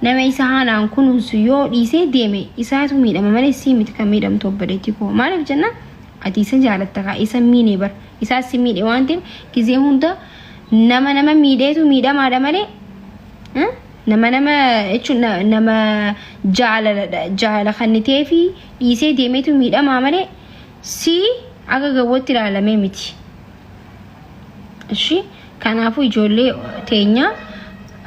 Nama isa haalaan kunuunsu yoo dhiisee deeme isaatu miidhama malee sii miti kan miidhamtu obboleettii koo. Maaliif jennaan ati isa jaalatta kaa isa miine bar isaa si miidhe waan ta'eef gizee hunda nama nama miidheetu miidhamaadha malee nama nama jechuun nama jaalala jaalala kannitee fi dhiisee deemeetu miidhamaa malee si akka gawwatti ilaalamee miti. Ishi kanaafuu ijoollee teenya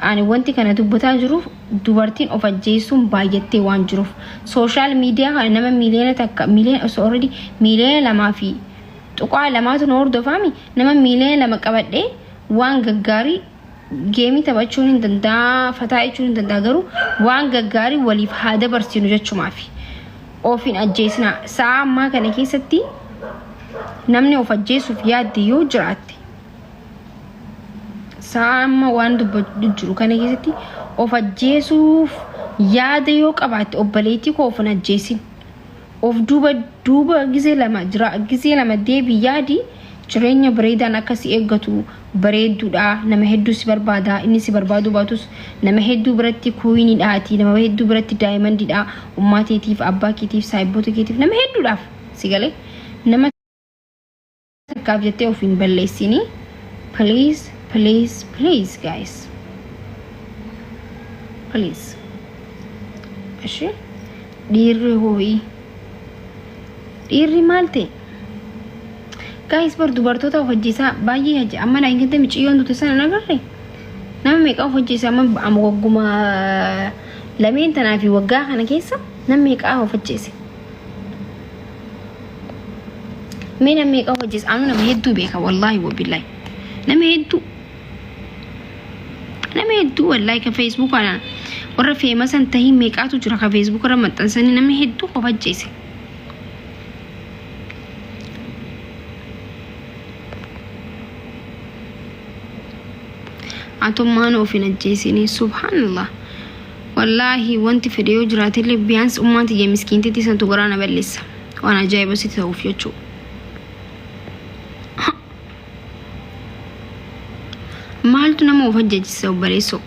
ani wanti kana dubbataa jiruuf dubartiin of ajjeesuun baay'attee waan jiruuf social media kana nama 1,000,000 miiliyoona osoo already 2.2 miiliyoonatu na hordofaami nama 2,000,000 qabadhee waan gaggaarii geemii taphachuun hin danda'a, fataa jechuun hin danda'a, garuu waan gaggaarii waliif haa dabarsinu jechumaafi. Of hin ajjeesinaa. Sa'a ammaa kana keessatti namni of ajjeesuuf yaadde yoo jiraatte, sa'a amma waan dubbadhu jiru kana keessatti of ajjeesuuf yaada yoo qabaatte, obboleettii koo, of hin ajjeesin. Of duuba duuba gizee lama jira, gizee lama deebi yaadi. Jireenya bareedaan akka si eeggatu bareedduudha. Nama hedduu si barbaada. Inni si barbaaduu baatus nama hedduu biratti queeniidha, ati nama hedduu biratti diamondiidha. Ummaa keetiif, abbaa keetiif, saayibboota keetiif, nama hedduudhaaf si galee. Nama takkaaf jettee of hin balleessini. Please, please, please, guys, please. Ishi dhiirri hoo'ii dhiirri maal ta'e guys? Bar dubartoota of ajjeesaa baay'ee haji amma naa hin miciyyoon dute sana nagarre nama meeqa of ajjeesaa? Amma amma wagguma lameen tanaa fi waggaa kana keessa nama meeqaa of ajjeese? Mee nama meeqa of ajjeese? Anu nama hedduu beeka, wallaahi wabillaahi, nama hedduu, nama hedduu, wallaahi. Ka Facebook kana warra famousan tahii meeqaatu jira ka Facebook irra maxxansanii? Nama hedduu of ajjeese. Atummaan of hin ajjeesini. Subhaanallah, wallaahi, wanti fedhe yoo jiraatellee biyaans ummaan tiyya miskiintitti santu garaa na balleessa. Waan ajaa'iba sitti ta'uuf jechuudha. Maaltu nama of ajjeechisa obboleessoo?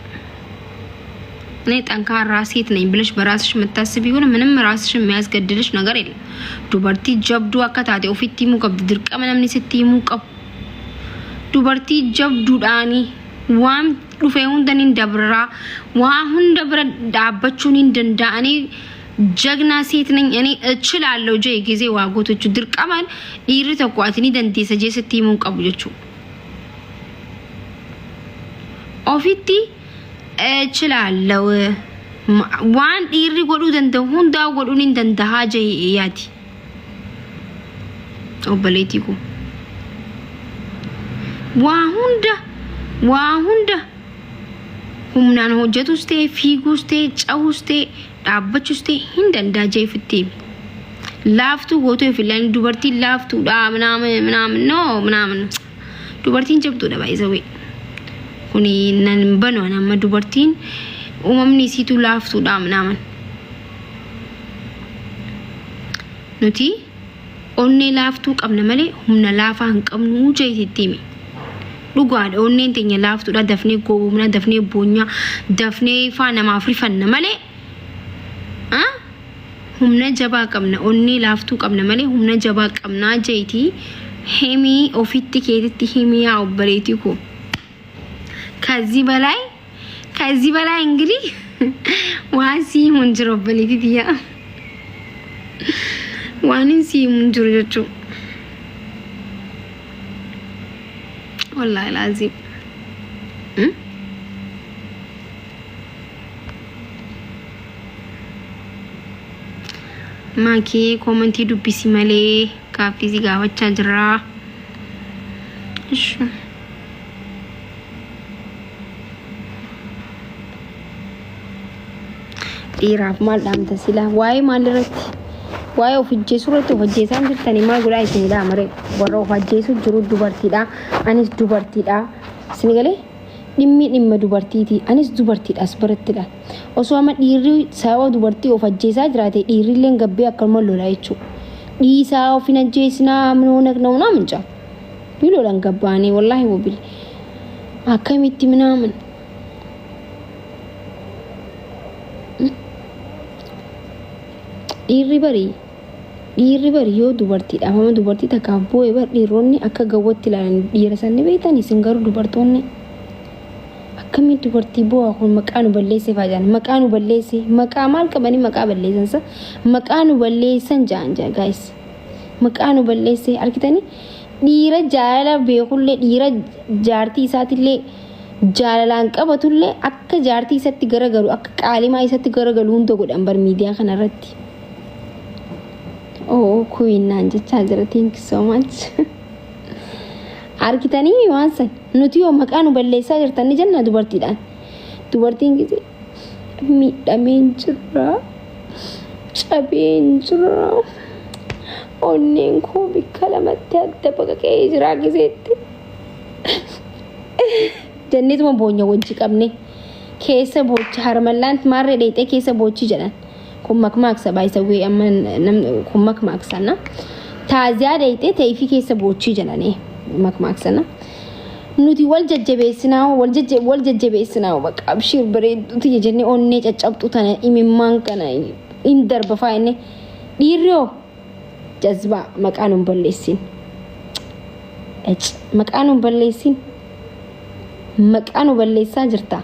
እኔ ጠንካራ ሴት ነኝ ብለሽ በራስሽ የምታስቢ ሆነ ምንም ራስሽን የሚያስገድልሽ ነገር የለም። Dubartii jabduu akka taate ofitti himuu qabdi. Dirqama namni sitti himuu qabu. Dubartii jabduudhaani waan dhufe hunda ni dabraa, waa hunda bira dhaabbachuun hin danda'anii ጀግና ሴት ነኝ እኔ እችላለሁ jee gisee waa gootu jechuudha. Dirqama dhiirri tokko ati ni dandeessa jee sitti himuu qabu jechuudha. Ofitti እችላለሁ waan dhiirri godhuu danda'u hundaa godhuun hin dandahaa jee yaadi. Obboleettii koo. Waa hunda, waa hunda humnaan hojjetus ta'e, fiiguus ta'e, cahus ta'e, dhaabbachuus ta'e hin danda'a jee ofitti himi. Laaftuu gootee of ilaalin, dubartiin laaftuudha ምናምን ምናምን no ምናምን. Dubartiin jabduudha baay'isawee. Kuni nan banu ani amma dubartiin uumamni isiitu laaftuudha ምናምን. Nuti onnee laaftuu qabna malee humna laafaa hin qabnu jeetitti himi. Dhugaadha, onneen teenya laaftuudha, dafnee goobumna, dafnee boonyaa, dafnee faa namaaf rifanna malee humna jabaa qabna. Onnee laaftuu qabna malee humna jabaa qabnaa jeeti himii, ofitti keetitti himii yaa obboleettii koo. ከዚህ በላይ ከዚህ በላይ እንግዲህ waan sii himu hin jiru, obboleettii tiyya. Waan hin sii himu hin jiru jechuudha. Wallaahi laazim. Maakii, commentii dubbisi malee gaaffii si gaafachaa jirra. Ishi. Dhiiraaf maal dhaamta sila? Waa'ee maal irratti? Waa'ee of ajjeesuu irratti? Of ajjeesaan jirtanii maal godhaa isinidha maree? Warra of ajjeesuu jiru dubartiidha. Anis dubartiidha. Isin galee dhimmi dhimma dubartiiti. Anis dubartiidha as birattidha. Osoo amma dhiirri sababa dubartii of ajjeesaa jiraate, dhiirrillee gabbee akkanuma lola jechuudha. Dhiisaa, of hin ajjeesinaa ምናምን ነው ምናምን ጫ ni lolan gabbaanii, wallaahi wabili akkamitti ምናምን. Dhiirri bari dhiirri bari yoo dubartiidhaaf amma dubartii takkaaf boo'e bar dhiironni akka gawwatti ilaalan dhiira san ni beektan. Isin garuu dubartoonni akkamiin dubartii boo'a kun maqaa nu balleesse faa jedhan. Maqaa nu balleesse, maqaa maal qabanii maqaa balleessan sa? Maqaa nu balleessan ja'an ja'a guys. Maqaa nu balleesse argitanii. Dhiira jaalala beekullee, dhiira jaartii isaatillee jaalalaan qabatullee, akka jaartii isatti garagalu, akka qaalimaa isatti garagalu hunda godhan bar miidiyaa kanarratti. Oh, queen naan jechaa jira. Thank you so much. Argitanii waan san? Nuti yoo maqaa nu balleessaa jirtan ni jenna dubartiidhaan. Dubartiin gisee miidhameen jira, cabeen jira, onneen koo bikka lamatti adda baqaqee jira giseetti jenneetuma boonya wajji qabne keessa boochi. Harmallaan maarree dheexee keessa boochi jedhan. Kun makmaaksa baay'isawwee amma kun makmaaksana. Taaziyaa dheexee ta'eefii keessa boochii jedhanii makmaaksana. Nuti wal jajjabeessinaa, wal jajjabeessinaa. Bakka abshiir bareedduuti jennee onnee caccabxuu tana imimmaan kana hin darba faa inni. Dhiirri hoo jazbaa, maqaa nun balleessin. Ec, maqaa nun balleessin, maqaa nu balleessaa jirta.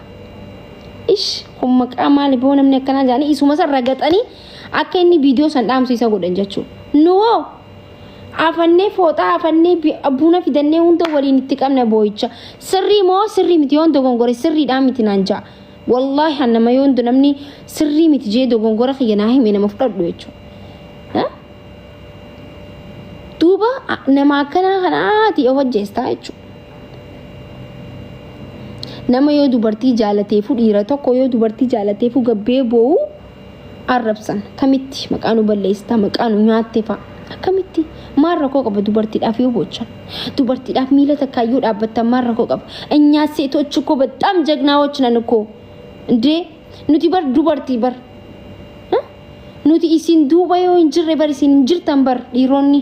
Ish, kun maqaa maali boo namni akkanaa jedhanii isuma san ragaxanii akka inni viidiyoo san dhaamsu isa godhan jechuudha. Nu hoo afannee, fooxaa afannee, buna fidannee, hunda waliin itti qabna boo'icha. Sirrii moo sirrii miti? Yoon dogongore sirriidhaa miti naan ja'a. Wallaahi nama yoon namni sirrii miti jee dogongora kiyya naa hime nama fudhadhu jechuudha. Duuba nama akkanaa kanaati of ajjeestaa jechuudha. Nama yoo dubartii jaalateefu, dhiira tokko yoo dubartii jaalateefu gabbee boo'u arrabsan. Kamitti maqaa nu balleessita, maqaa nu nyaatte fa'a. Akkamitti? Maal rakkoo qaba dubartiidhaaf yoo boochan? Dubartiidhaaf miila takkaayyuu dhaabbattan maal rakkoo qaba? እኛ ሴቶች እኮ በጣም ጀግናዎች ነን እኮ እንዴ። Nuti bar dubartii bar nuti isin duuba yoo hin jirre bar isin hin jirtan bar dhiironni.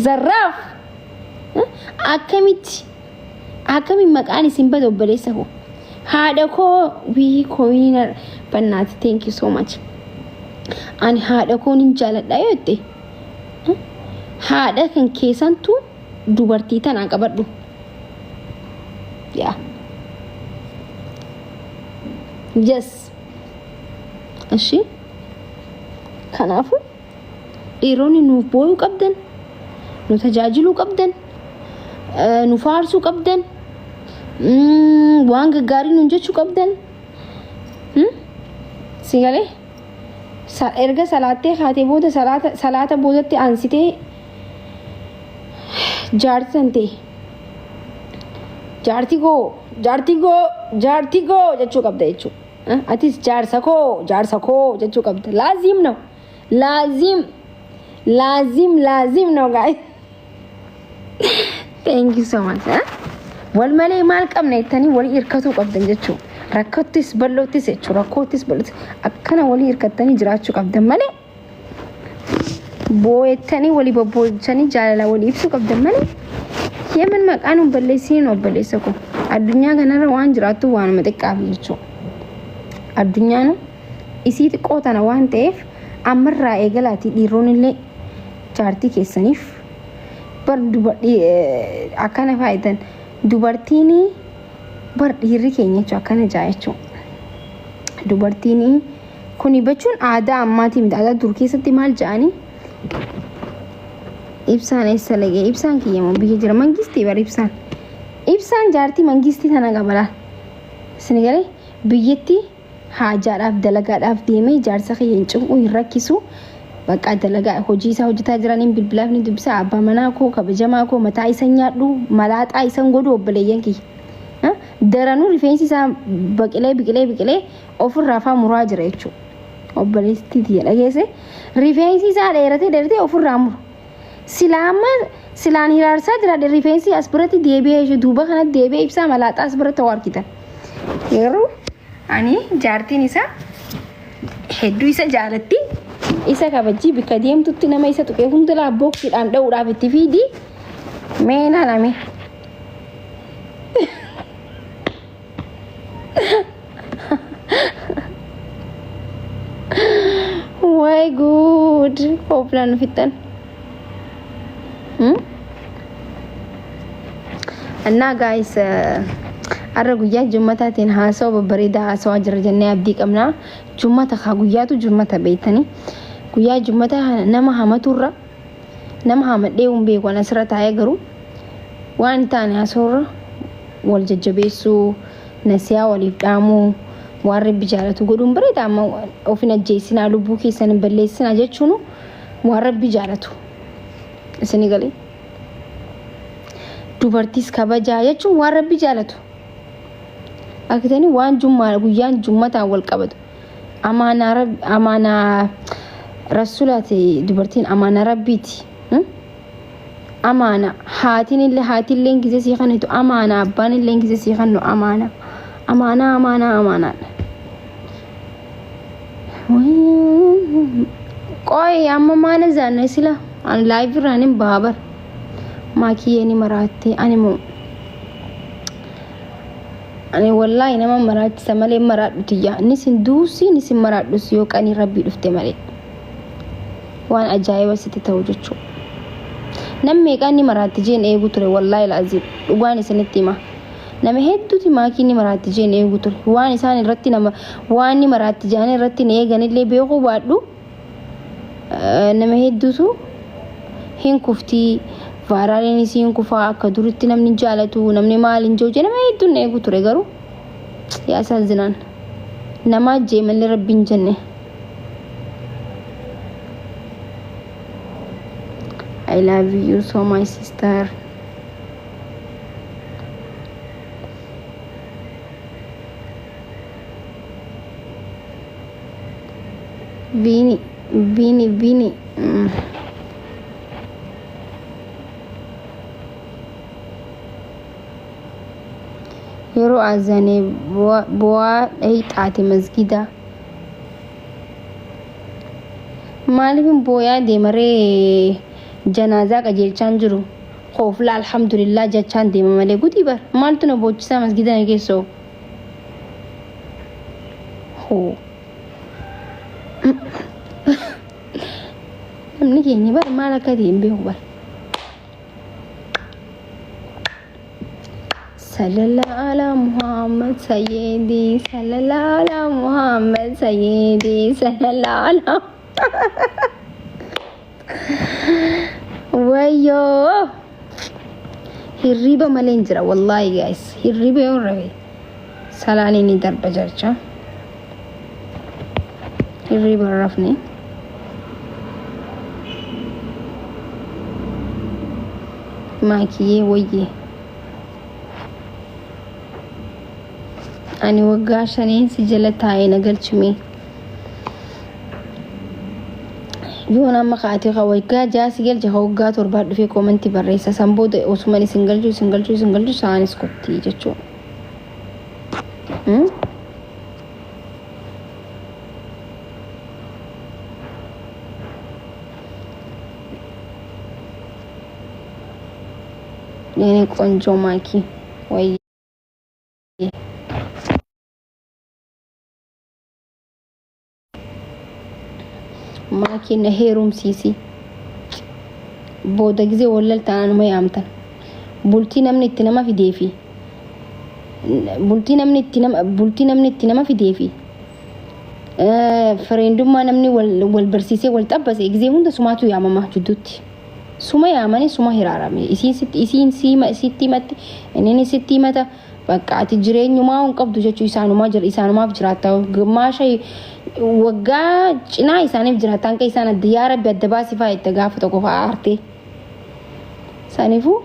Zarraaf, akkamitti akkamiin maqaan isin bada? Obboleessa koo, haadha koo wii kooyina bannaati. Thank you so much. Ani haadha koo nin jaaladha yoo jette, haadha kan keessantu dubartii tanaa qabadhu yaa. Yes, እሺ. Kanaafuu dhiironni nuuf booyuu qabdan, nu tajaajiluu qabdan, nu faarsuu qabdan, waan gaggaarii nuun jechuu qabdan. Si galee? Erga salaattee kaatee booda, salaata boodatti aansitee jaartii san ta'e jaartii koo, jaartii koo, jaartii koo jechuu qabda jechuudha. Atis jaarsa koo, jaarsa koo jechuu qabda. لازم ነው, لازم, لازم, لازم ነው guys. Thank you so much. Wal malee maal qabna jettanii walii hirkatuu qabdan jechuudha. Rakkottis bal'oottis jechuudha. Rakkoottis bal'oottis akkana walii hirkattanii jiraachuu qabdan malee, boo'ettanii walii bobboolchanii jaalala walii ibsuu qabdan malee, yeman maqaan hin balleessiin. Obboleessa koo, addunyaa kanarra waan jiraattu waanuma xiqqaaf jechuudha. Addunyaan isii xiqqoo tana waan ta'eef ammarraa eegalaatii dhiironni illee jaartii keessaniif bar akkana faayidan. Dubartiin bar dhiirri keenya jechuudha akkana jaa jechuudha. Dubartiin kuni jechuun aadaa ammaatii miti, aadaa dur keessatti maal jedhanii? Ibsaan eessa lagee? Ibsaan kiyyamoo biyya jira mangistii bar ibsaan. Ibsaan jaartii mangistii tana qaba. Isin galee? Biyyatti haajaadhaaf dalagaadhaaf deemee jaarsa kiyya hin cinqu, hin rakkisu. Bakka dalagaa hojii isaa hojjetaa jiraniin bilbilaaf ni dubbisa. Abbaa manaa koo kabajamaa koo mataa isa nyaadhu, malaaxaa isan godhu. Obboleeyyan kiyya, daranuu rifeensi isaa baqilee biqilee biqilee ofirraa faa muraa jira jechuudha. Obboleettii tiyya dhageesse, rifeensi isaa dheeratee dheeratee ofirraa mura. Silaa amma silaan hiraarsaa jira, rifeensi as biratti deebi'ee, duuba kanatti deebi'ee, ibsaa malaaxaa as biratti ta'uu argitan. Yeroo ani jaartiin isaa hedduu isa jaalatti, isa kabajii, bikka deemtutti nama isa tuqee hunda laa booksiidhaan dha'uudhaaf itti fiidi. Mee ilaalame. Kooflaan nu fixxan. Annaa gaayis har'a guyyaa jummataatiin haasawa babbareedaa haasawaa jira jennee abdii qabna. Jummata kaa guyyaatu jummata beektanii. Guyyaa jummataa nama hamaturra nama hamadhee hin beeku an asirra taa'ee garuu waan hin taane haasawurra wal jajjabeessuu nasiyaa waliif dhaamuu waan rabbi jaalatu godhuun bareeda amma of hin ajjeesinaa lubbuu keessan hin balleessinaa jechuun waan rabbi jaalatu isinii galee dubartiis kabajaa jechuun waan rabbi jaalatu akkatanii waan jummaa guyyaan jummataan wal qabatu amaanaa amaanaa rasuulaati dubartiin amaanaa rabbiiti. Amaana haatiin illee haatiin gisee sii kennitu amaana abbaan illee gisee sii kennu amaana amaanaa amaanaa amaanaadha. Qoy amma maana zaanne sila ani live irraan hin baha bar maakiyyee ni maraatte ani moo ani wallaahi nama maraachisa malee maraadhu tiyya nis hin duusi nis hin maraadhus yoo qanii rabbii dhufte malee waan ajaa'iba sitti ta'u jechuudha. Nam meeqaan ni maraatti jeen eegu ture wallaahi laaziim dhugaan isinitti hima. Nama hedduuti maakii ni maraatti jeen eegu ture waan isaan irratti nama waan ni maraatti jaan irratti ni eeganillee beekuu baadhu nama hedduutu hin kuftii vaaraaliin isii hin kufaa akka duritti namni jaalatu namni maal hin jiru nama hedduun eegu ture garuu yaa isaan zinaan namaa jee malee rabbiin jenne. I love you so much sister. Vini, Vini, Vini. Yeroo azanee bu'aa dhayixaate masgida. Maaliif booyaa deemaree janaazaa qajeelchaan jiru? Koofla alhamdulillah jechaan deema malee gudii bar maaltu na boochisaa masgida na keessoo? Hoo. Namni keenya bar maal akka ta'e hin beeku bar. Sallallahu ala Muhammad Sayyidi Sallallahu ala Muhammad Sayyidi Sallallahu ala Wayyoo hirriba malee hin jira wallaahi guys hirriba yoo rafe salaanii ni darba jecha hirriba hin rafne. Maakiyyee wayyee ani waggaa shaniin si jala taa'ee na galchime. Yoon amma kaatee ka waggaa ja'a si galche ka waggaa torbaa dhufee koomantii barreessa san booda osuman isin galchu isin galchu isin galchu sa'aanis kottii jechuudha. የኔ ቆንጆ ማኪ ወይ ማኪ na heerumsiisi booda gisee wallal taanaan yaamtan bultii namni itti nama fideefi bultii namni itti nama bultii namni itti nama fideefi fireendummaa namni wal barsiisee wal xabbase gisee hunda sumaatu yaamama jidduutti suma yaamanii suma hiraarame isiin sitti isiin siima sitti himatti inni sitti himata bakka ati jireenyumaa hin qabdu jechuu isaanumaa jira isaanumaaf jiraatta gimmaasha waggaa cinaa isaaniif jiraatta hanqa isaan adda yaa rabbi adda baasii fa'aa itti gaafa tokko fa'aa aartee saniifuu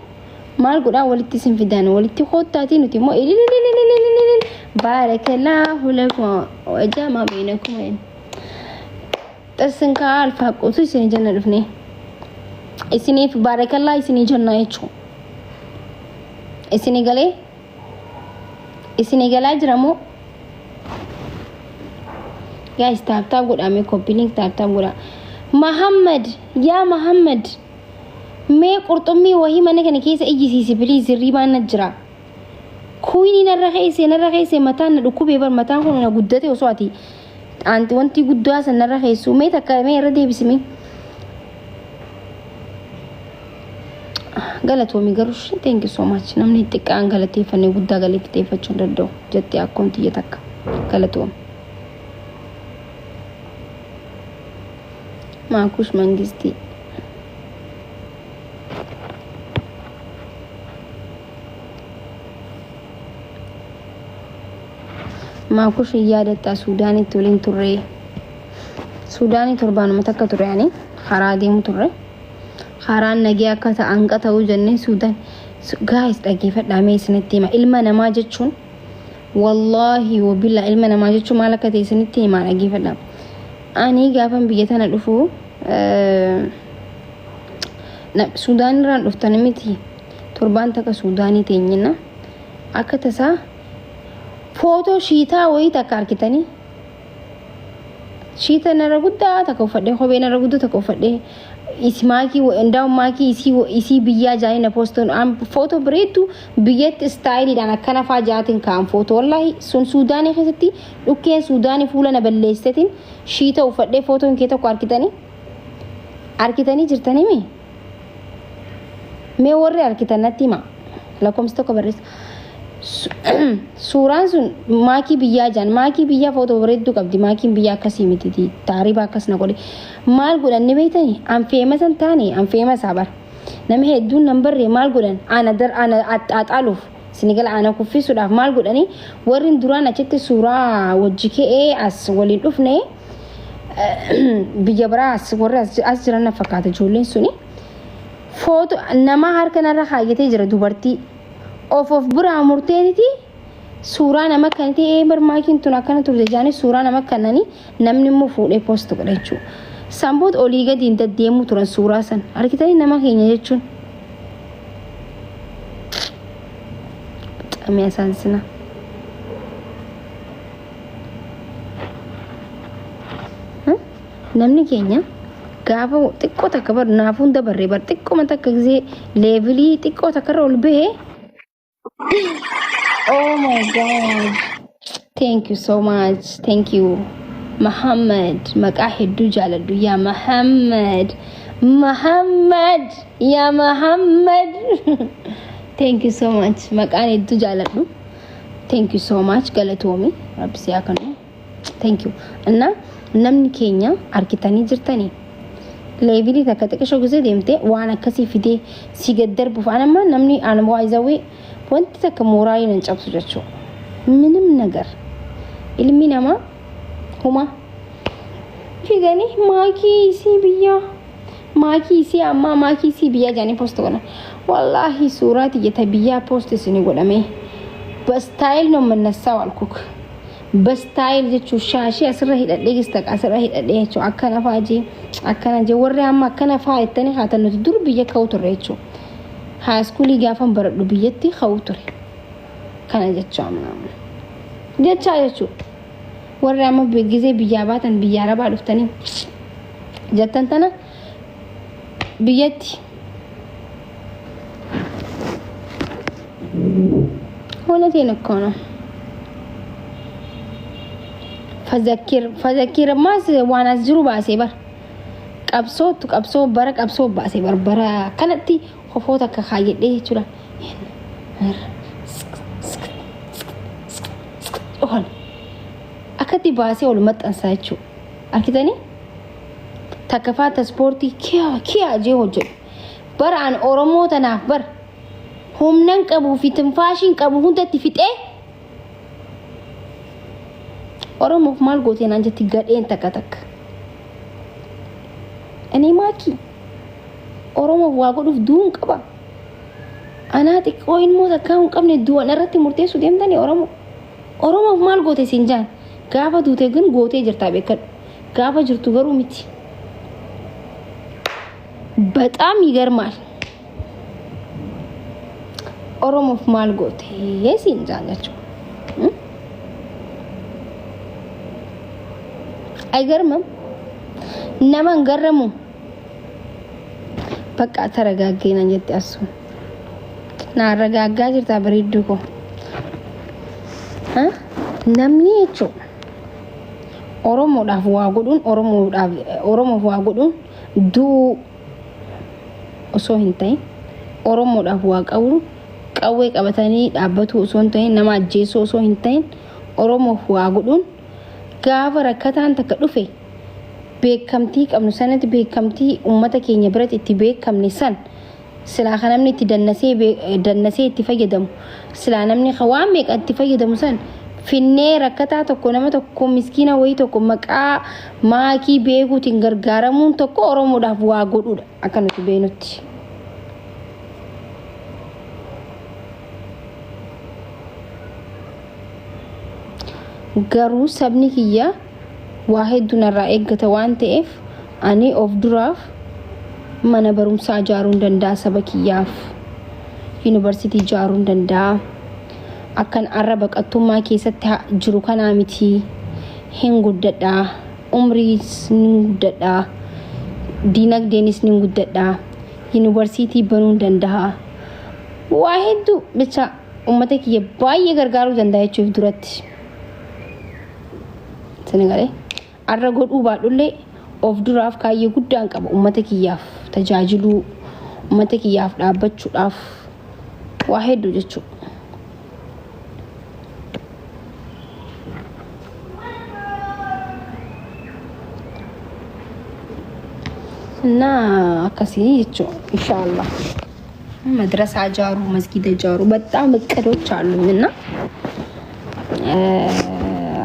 maal godhaa walitti isin fidan walitti koottaatii nuti immoo ilililililililil baarakallaahu lakum wajama beinakum xirsin kaa alfaaquutu isin janna dhufne isiniif baarakallaa isinii jenna jechuudha isinii galee isinii galaa jira moo guys tap tap godhaa mee copy link tap tap godhaa Mahammad yaa Mahammad mee qurxummii wahii mana kana keessa iyyisiisi please hirribaan na jira kuinii narra keesse mataan na dhukkubee bar mataan kun na guddate osoo ati anti wanti guddaa san narra keessu mee takka mee irra deebisime Galatoomi garuu isheen, thank you so much. Namni xiqqaan galateeffannee guddaa galateeffachuu hin danda'u jettee akkoon tiyya takka. Galatoomi. Maakush Mangistii. Maakush hin yaadattaa? Suudaanitti waliin turre. Suudaanii torbaanuma takka ture, ani karaa deemu turre. Karaan nagee akka ta'an ta'uu jennee Suudaan. Guys, dhaggeeffadhaa mee, isinitti hima. Ilma namaa jechuun, wallaahi wabillaa, ilma namaa jechuun maal akka ta'e isinitti himaa, dhaggeeffadhaa. Ani gaafan biyya tana dhufu, Suudaan irraan dhuftan miti, torbaan takka Suudaanii teenyina. Akka tasaa footoo shiitaa wayii takka argitanii, shiita narra guddaa takka uffadhee, kophee narra guddaa takka uffadhee, isi maakii indaa'u maakii isii biyyaa jaanii na poostoon footoo bareeddu biyyatti istaayiliidhaan akkana faa jaatiin ka'an. Footoo wallaahi sun Suudaanii keessatti dhukkeen Suudaanii fuula na balleessetiin shiita uffadhee footoon kee tokko argitanii jirtanii mi? Mee warri argitan natti hima, lakkoomsa tokko barreessa. Suuraan sun maakii biyyaa jaan, maakii biyyaa footoo bareedduu qabdi. Maakiin biyyaa akkasii miti, taariba akkas na godhe. Maal godhan ni beektanii? An famous an taane, an famous aa bara namni hedduun nan barree. Maal godhan? Ana dar ana axxaaxaaluuf sinigala ana kuffisuudhaaf maal godhanii? Warri duraan achitti suuraa wajji ka'ee as waliin dhufne, biyya biraa as warri as jiran na fakkaata, ijoolleen suni footoo nama harka narra kaayyatee jira, dubartii of biraa murteetiti suuraa nama kan ta'e bar maakiin tun akkana turte jaanii suuraa nama kananii namni immoo fuudhee post godha jechuudha. Samboot olii gadi hin deddeemuu turan suuraa san argitanii. Nama keenya jechuun xamee asaansinaa. Namni keenya gaafa xiqqoo takka bar naafuun dabarree bar xiqqooma takka gisee level ii xiqqoo takka irra ol bahee. Oh my God. Thank you so much. Thank you. Muhammad. Maqaa hedduu jaaladhu. Yaa Muhammad. Muhammad. Yaa Muhammad. Thank you so much. Maqaan hedduu jaaladhu. Thank you so much. Galatoomi. Rabbi si haa kennu. Thank you. Inna namni keenya argitanii jirtanii, level ii takka xiqqishoo gisee deemte waan akkasii fidee si gad darbuuf. Anamma namni an waayizawee wanti takka mooraalii nan cabsu jechuudha. ምንም ነገር ilmi namaa huma fidanii maakii isii biyyaa, maakii isii ammaa, maakii isii biyyaa jedhanii post godhan. Wallaahi suuraa tiyyata biyyaa post isinii godhame በ style ነው የምነሳው አልኩክ። በ style jechuun shaashii asirra hidhadhee gista asirra hidhadhee jechuun akkana faa jee, akkana jee. Warri amma akkana faa jettanii haatan, nuti dur biyya ka'u turre jechuudha. High school ii gaafan baradhu biyyatti ka'u ture. Kana jechaa jechaa jechuudha. Warri amma gizee biyyaa baatan, biyya arabaa dhuftanii jettan tana biyyatti. እውነቴን እኮ ነው። Fazakir fazakir ammaas waan as jiru baasee bar qabsootu qabsoo bara qabsoo baasee bar bara kanatti kofoota akka kaayyadhee jechuudha. Ohan akkatti baasee ol maxxansaa jechuudha. Argitanii? Takka faata ispoortii kiyaa kiyaa jee hojjedhu. Bara an Oromoo tanaaf bar humnan qabuu fi tinfaashiin qabu hundatti fixee Oromoof maal gootee naan jetti gadheen takka takka. Ani maakii Oromoof waa godhuuf du'uun qaba. Anaa xiqqoo ilmoo takkaa hin qabne du'an irratti murteessuu deemtanii Oromoo. Oromoof maal goote siin jaan, gaafa duute ግን gootee jirtaa beekadhu. Gaafa jirtu garuu miti. በጣም ይገርማል። Oromoof maal goote siin jaan jechuudha. አይገርምም? Nama hin garramu. በቃ ተረጋጌና jette asuu. Na arragaaggaa jirta bareedduu koo. Namni jechuun Oromoodhaaf waa godhuun, Oromoodhaaf, Oromoof waa godhuun du'uu osoo hin ta'in Oromoodhaaf waa qabu qawwee qabatanii dhaabbatuu osoo hin ta'in, nama ajjeesuu osoo hin ta'in, Oromoof waa godhuun gaafa rakkataan takka dhufe beekamtii qabnu sanatti, beekamtii uummata keenya biratti itti beekamne san, silaa kan namni itti dannasee dannasee itti fayyadamu, silaa namni waan meeqa itti fayyadamu san finnee rakkataa tokko, nama tokko, miskiina wayii tokko maqaa Maakii Beekuutiin gargaaramuun tokko Oromoodhaaf waa godhuudha akka nuti beenutti. Garuu sabni kiyya waa hedduu narraa eeggata waan ta'eef, ani of duraaf mana barumsaa ijaaruu hin danda'a, saba kiyyaaf yuunivarsiitii ijaaruu hin danda'a. Akkan arra baqattummaa keessatti jiru kanaa miti, hin guddadha, umriis nin guddadha, diinagdeenis nin guddadha, yuunivarsiitii banuu hin danda'a, waa hedduu bicha ummata kiyya baay'ee gargaaruu danda'a jechuuf duratti. Senegalee arra godhuu baadhullee of duraaf kaayyoo guddaan qaba, ummata kiyyaaf tajaajiluu, ummata kiyyaaf dhaabbachuudhaaf waa hedduu jechuudha. እና akkasii jechuudha, ኢንሻአላህ መድረሳ ijaaruu, መስጊድ ijaaruu በጣም እቅዶች አሉኝ እና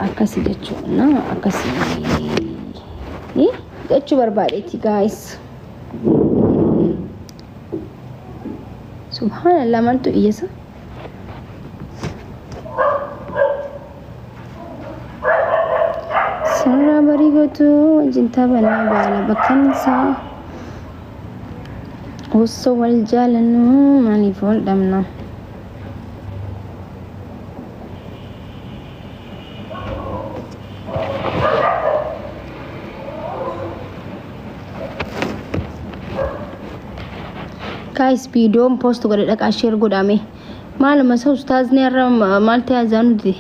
akkasii jechuudha እና akkasii jechuu barbaadeeti, guys. Subhaanallah, maaltu iyyasa? Sirraa barii gootu wajjin taphannaa baala bakkan isaa, osoo wal jaalannu maaliif wal dhabna? Guys, viidiyoon post godhe dhaqaa share godhame. Maaluma isa ustaazni har'a maal ta'e azaan nuti?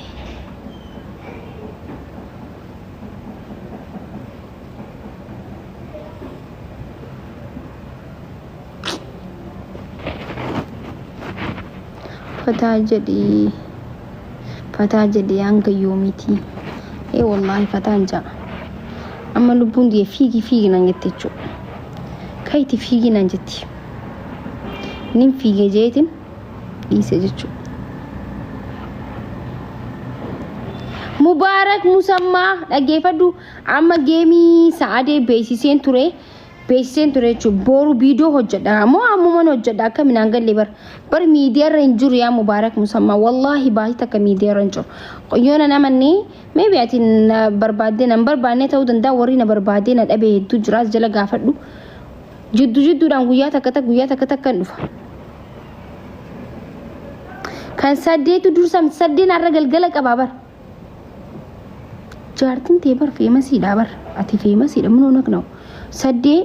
Fataa jedhii, fataa jedhii, hanga yoomiiti? Ee wallaahi, fataan ja'a. Amma lubbuun diyee fiigi fiigi naan jette jechuudha. Kayti fiigi naan jetti. Nin fiige jeetin dhiise jechuudha. Mubaarak Musammaa, dhaggeeffadhu, amma geemii sa'adee beeksiseen ture, beeksiseen ture jechuudha. Boru viidiyoo hojjedha moo ammuman hojjedha? Akka minaan galle bar bar miidiyaarra hin jiru. Yaa Mubaarak Musammaa, wallaahi baay'ee takka miidiyaarra hin jiru. Yoona namanni maybe ati na barbaaddee na hin barbaanne ta'uu danda'a. Warri na barbaadee na dhabe hedduu jira, as jala gaafadhu. Jiddu jidduudhaan guyyaa takka takka, guyyaa takka takka hin dhufa. Kan saddeetu dursa, saddeen har'a galgala qabaa bar. Jaartiin tee bar famousiidha bar, ati famousiidha minoo naqna'u. Saddee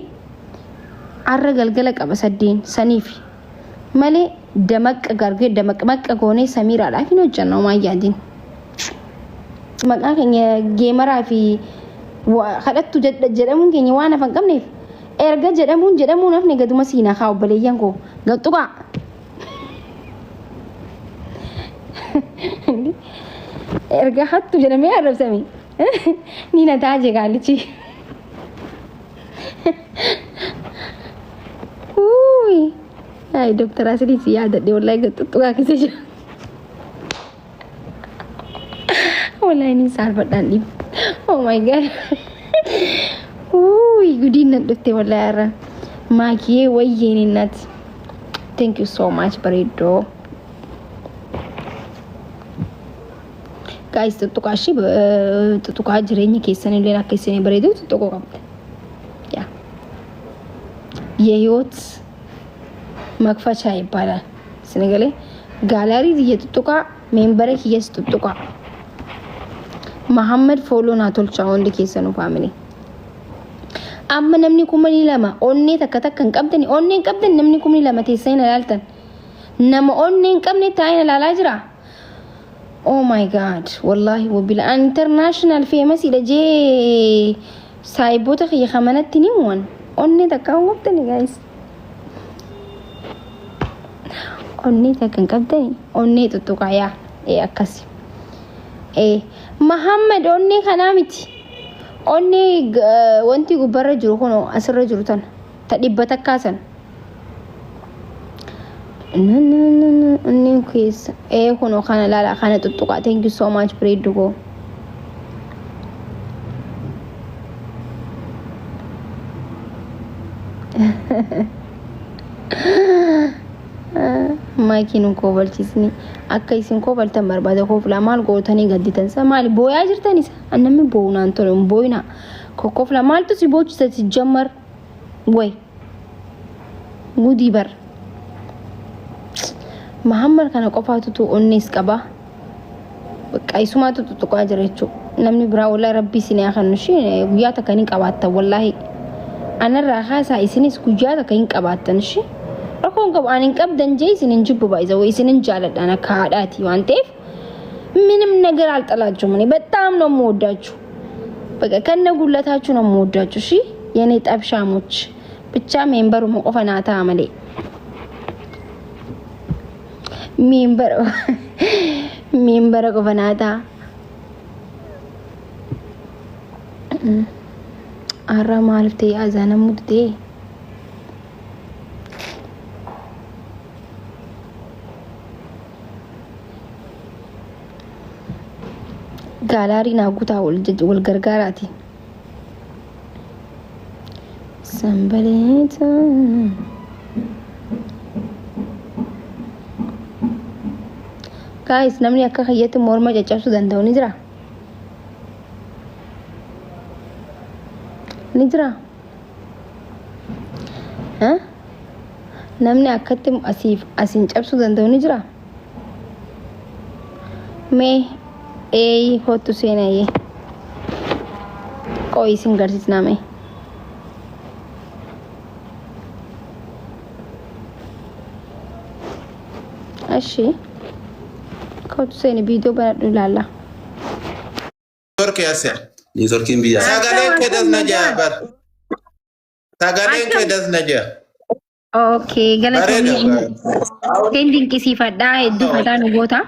har'a galgala qaba, saddeen saniif malee damaqqa gargee damaqmaqqa goonee Samiiraadhaaf hin hojjanna, homaa yaadin. Maqaa keenya gameraa fi kadhattu jedhamuun keenya waan hafan qabneef, erga jedhamuun jedhamuun hafne gaduma siinaa kaa, obboleeyyan koo gaxxuqaa. Erga hattu jedhamee arrabsame ni na taaje gaalichi. Uuyi. Ay, Dooktar Asilii si yaadadhe, wallahi gaxxuqaa keessa jira. Wallahi ni saalfadhaan dhiib. Oh my God. Uuyi, gudiin nan dhufte wallahi har'a. Maakiyee wayyeen innat. Thank you so much, bareeddoo. Guys, tuttuqaa ishee, tuttuqaa, jireenya keessan illee akka isin bareedu tuttuquu qabda. ያ የህይወት መክፈቻ ይባላል። ስንገሌ gallery kiyya tuttuqaa, member kiyyas tuttuqaa. Mahammad follow naa tolchaa hundi keessanuu, family. Amma namni 2000 onnee takka takka hin qabdani, onnee hin qabdan. Namni 2000 teessanii na ilaaltan. Nama onnee hin qabne taa'ee na ilaalaa jira. Oh my God, wallahi wabila international famous dha jee saayiboota kiyya kamanatti ni mu'an. Onnee takka hin qabdani, guys. Onnee takka hin qabdani onnee tuttuqaa yaa ee akkasi. Ee Mahammad onnee kanaa miti. Onnee wanti gubbarra jiru kun asirra jiru tana ta dhibba takkaa sana. Onneen keessa ee kunoo kana laala kana tuttuqaa thank you so much bareeddu koo. Maakiin hin koobalchiisni akka isin koobaltan barbaada kooflaa maal gootanii gadditan sa maali booyaa jirtan isa namni boo'u naan tole hin boo'inaa kokkoflaa maaltu si boochisa si jammar way gudii bar Mahammad kana qofaatu onnees qaba bakka isumaatu tuttuqaa jira jechuudha namni biraa wallahi rabbi isin haa kennu ishee guyyaa takka hin qabaattan wallahi anarraa haasaa isinis guyyaa takka hin qabaattan ishee rakkoon qabu ani hin qabdan jee isin hin jibbu baay'isa isin hin jaaladhaan akka haadhaati waan ta'eef ምንም ነገር አልጠላችሁም። እኔ በጣም ነው የምወዳችሁ። በቃ ከነ ጉለታችሁ ነው የምወዳችሁ። እሺ የኔ ጠብሻሞች ብቻ ሜምበሩ መቆፈናታ መሌ meembara qofa naa ta'a. Har'a maaliif ta'e azaana mudate? Gaalaarii naa guutaa wal gargaaraati. Sambaleeta. Guys, namni akka kiyyatti morma caccabsuu danda'u ni jira? Ni jira? Namni akkatti asiif asiin cabsuu danda'u ni jira? Mee eeyi kottu seenayyee. Qo'i isin garsiisnaa mee. Ashi. Kottu seeni viidiyoo banadhu ilaalla. Network yaase. Niitworkiin biyyaa. Sagaleen kee das na jaa bar. Sagaleen kee Akkam? das na jaa. Okay, Bareeda. galatoomii. Seen dinqisiifadhaa hedduu fataa nu goota.